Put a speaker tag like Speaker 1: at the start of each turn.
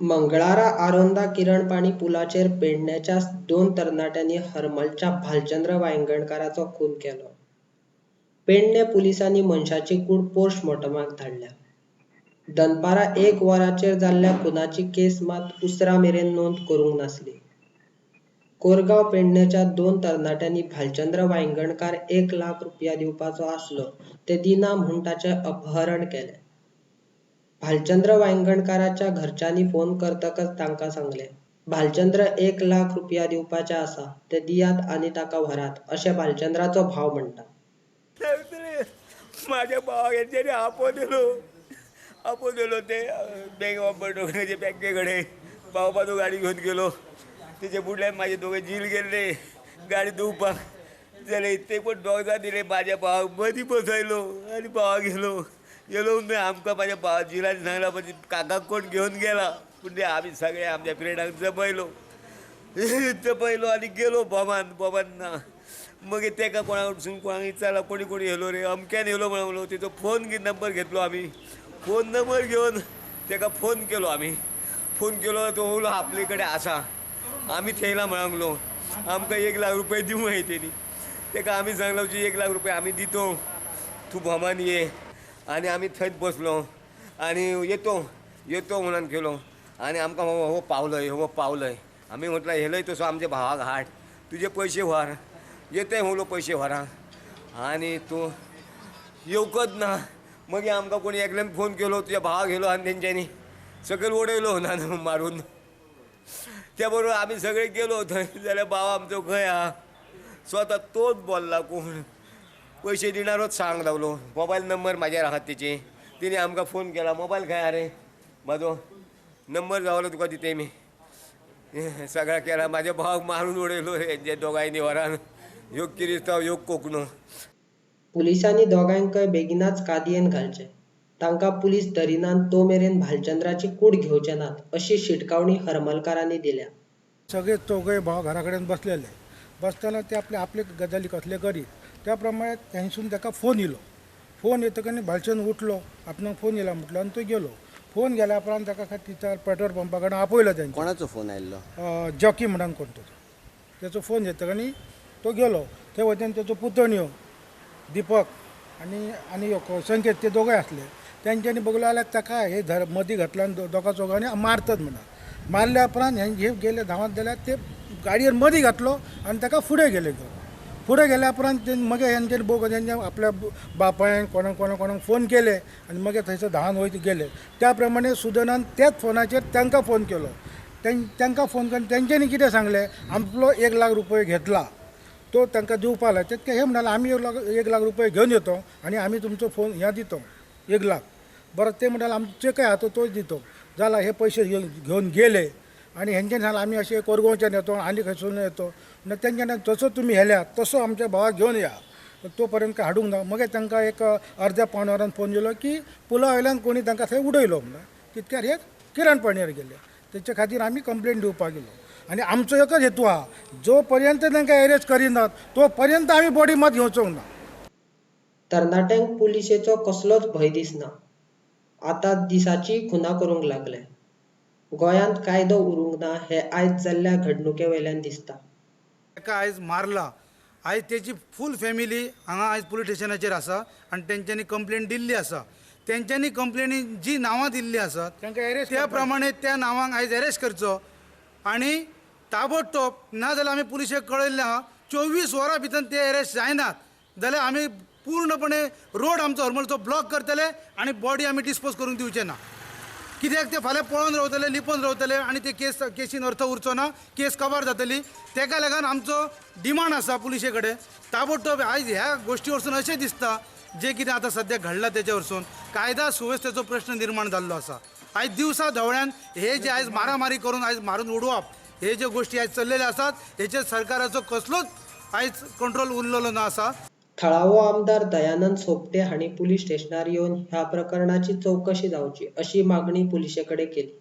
Speaker 1: मंगळारा आरोंदा किरणपाणी पुलाचेर पेडणेंच्या दोन तरणाट्यांनी हरमलच्या भालचंद्र वायंगणकाराचो खून केलो. पेडणें पुलिसांनी मनशाची कूड पोस्टमॉर्टमाक धाडल्या. दनपारां एक वरांचेर जाल्ल्या खुनाची केस मात उसरां मेरेन नोंद करूंक नासली. कोरगांव पेडणेंच्या दोन तरणाट्यांनी भालचंद्र वायंगणकार एक लाख रुपया दिवपाचो आसलो ते दिना म्हूण ताचें अपहरण केलें. भालचंद्र वायंगणकाराच्या घरच्यांनी फोन करतकच तांकां सांगलें, भालचंद्र एक लाख रुपया दिवपाचे आसा ते दियात आनी ताका व्हरात अशें भालचंद्राचो भाव म्हणटा.
Speaker 2: माझ्या भावाक हेंच्यांनी आपयलो आपयलो ते बँक ऑफ बडोद्याचे बँके कडेन पावपाचो गाडी घेवन गेलो. तेचे फुडल्यान माझे दोगे झील गेल्ले गाडी धुवपाक जाल्यार ते पण दोग जाण दिले माझ्या भावाक मदीं बसयलो आनी भावाक गेलो गेलो न्हय आमकां म्हाज्या भावा झिलान सांगला म्हणजे काकाक कोण घेवन गेला पूण ते आमी सगळे आमच्या फ्रेंडांक जमयलो जमयलो आनी गेलो बोमान बोमान ना मागीर तेका कोणा कडसून कोणाक विचारला कोणी कोणी येयलो रे अमक्यान येयलो म्हणून तेचो फोन नंबर घेतलो आमी. फोन नंबर घेवन तेका फोन केलो आमी. फोन केलो तो उलो आपले कडेन आसा आमी थेयला म्हणलो आमकां 1 लाख रुपये दिवंक जाय तेणी. तेका आमी सांगलो 1 लाख रुपये आमी दितो तूं भोमान ये. आनी आमी थंयच बसलो आनी येतो येतो म्हणून केलो आनी आमकां हो पावलय हो पावलय. आमी म्हटलं हेलय तसो आमच्या भावाक हाड तुजे पयशे व्हर येतय म्हणलो पयशे व्हरा आनी तूं येवकच ना. मागीर आमकां कोणी एकल्यान फोन केलो तुज्या भावाक येयलो आनी तेंच्यांनी सकयल उडयलो ना मारून. त्या बरोबर आमी सगळे गेलो थंय जाल्यार भाव आमचो खंय आहा स्वता तोच बोल्ला कोण पयशे दिणारोच सांग लागलो. मोबायल नंबर म्हाजेर आहा तेचे तेणी आमकां फोन केला मोबायल खंय आहा रे म्हाजो नंबर जावलो तुका दिते मी सगळ्या केला. म्हाज्या भावाक मारून उडयलो हेंच्या दोगांयनी व्हरान ह्यो किरिस्तांव ह्यो कोंकणो.
Speaker 1: पुलिसांनी दोगांयकय बेगिनाच कादयेन घालचे, तांकां पुलीस धरिनात तो मेरेन भालचंद्राची कूड घेवचे नात अशी शिटकावणी हरमलकारांनी दिल्या.
Speaker 3: सगळे चौगय भाव घरा कडेन बसलेले बसतना ते आपले आपले गजाली कसले करीत त्या प्रमाणे थंयसून ताका फोन येयलो. फोन येतकच भालचंद्र उठलो आपणाक फोन येयला म्हटलो आनी तो गेलो. फोन गेल्या उपरांत ताका तिचार पेट्रोल पंपा कडेन आपयलो. तेंच्या
Speaker 4: कोणाचो फोन आयिल्लो?
Speaker 3: जॉकी म्हणून कोण तो तेचो फोन येतकच तो गेलो. थंय वचून तेचो पुतणयो दीपक आनी आनी संकेत ते दोगूय आसले. तेंच्यांनी बगलो जाल्यार ताका हे धर मदीं घातलो आनी दोगा चौगांनी मारतात म्हणून मारल्या उपरांत हे गेले धांवत जाल्यार ते गाडयेर मदीं घातलो आनी ताका फुडें गेले घेवन. फुडें गेल्या उपरांत ते मागीर हेंच्यांनी बोग तेंच्या आपल्या बापायन कोणाक कोणाक कोणाक फोन केले आनी मागीर थंयसर धांवन वयत गेले. त्या प्रमाणे सुदनान त्याच फोनाचेर तांकां फोन केलो. तांकां फोन करून तेंच्यांनी कितें सांगलें आपलो 1 लाख रुपये घेतला तो तांकां दिवपा लाय. ते हे म्हणाले आमी 1 लाख रुपये घेवन येतो आनी आमी तुमचो फोन ह्या दितो 1 लाख. बरं ते म्हणाले आमचे काय आहा तोच दितो. जाला हे पयशे घेवन गेले आनी हेंच्यांनी सांगलें आमी अशे कोरगांवच्यान येतो आनी खंयसून येतो. तेंच्यांनी जसो तुमी हेल्या तसो आमच्या भावाक घेवन या तो पर्यंत काय हाडूंक ना. मागीर तांकां एक अर्द्या पावणे वरान फोन येयलो की पुला वयल्यान कोणी तांकां थंय उडयलो म्हणून. तितक्यार हे किरणपाणयेर गेले. तेचे खातीर आमी कंप्लेन दिवपाक गेलो आनी आमचो एकच हेतू आहा जो पर्यंत तांकां एरेस्ट करिनात तो पर्यंत आमी बॉडी मात घेवचोंक ना.
Speaker 1: तरणाट्यांक पुलिशेचो कसलोच भंय दिसना. आतां दिसाचीय खुनां करूंक लागले. गोंयांत कायदो उरूंक ना हें आयज जाल्ल्या घडणुके वयल्यान दिसता.
Speaker 5: ताका आयज मारला. आयज तेची फूल फॅमिली हांगा आयज पुलीस स्टेशनाचेर आसा आनी तेंच्यांनी कंप्लेन दिल्ली आसा. तेंच्यांनी कंप्लेनी जी नांवां दिल्ली आसात त्या प्रमाणे त्या नांवांक आयज एरेस्ट करचो आनी ताबडतोब ना जाल्यार आमी पुलिशेक कळयल्लें आहा 24 वरां भितर ते एरेस्ट जायनात जाल्यार आमी पूर्णपणे रोड आमचो हरमलचो ब्लॉक करतले आनी बॉडी आमी डिस्पोज करूंक दिवचे ना. कित्याक ते फाल्यां पळोवन रावतले लिपोवन रावतले आनी ते केसीन अर्थ उरचो ना, केस कबार जातली. तेका लागून आमचो डिमांड आसा पुलिशे कडेन ताबडतोब आयज ह्या गोश्टी वरसून अशें दिसता जे कितें आतां सद्या घडलां तेच्या वरसून कायदा सुवेवस्थेचो प्रश्न निर्माण जाल्लो आसा. आयज दिवसा धवळ्यान हे जे आयज मारामारी करून आयज मारून उडोवप हे जे गोश्टी आयज चल्लेले आसात हेचेर सरकाराचो कसलोच आयज कंट्रोल उरलेलो ना आसा.
Speaker 1: थळावो आमदार दयानंद सोपटे हांणी पुलीस स्टेशनार येवन ह्या प्रकरणाची चवकशी जावची अशी मागणी पुलिशे कडेन केली.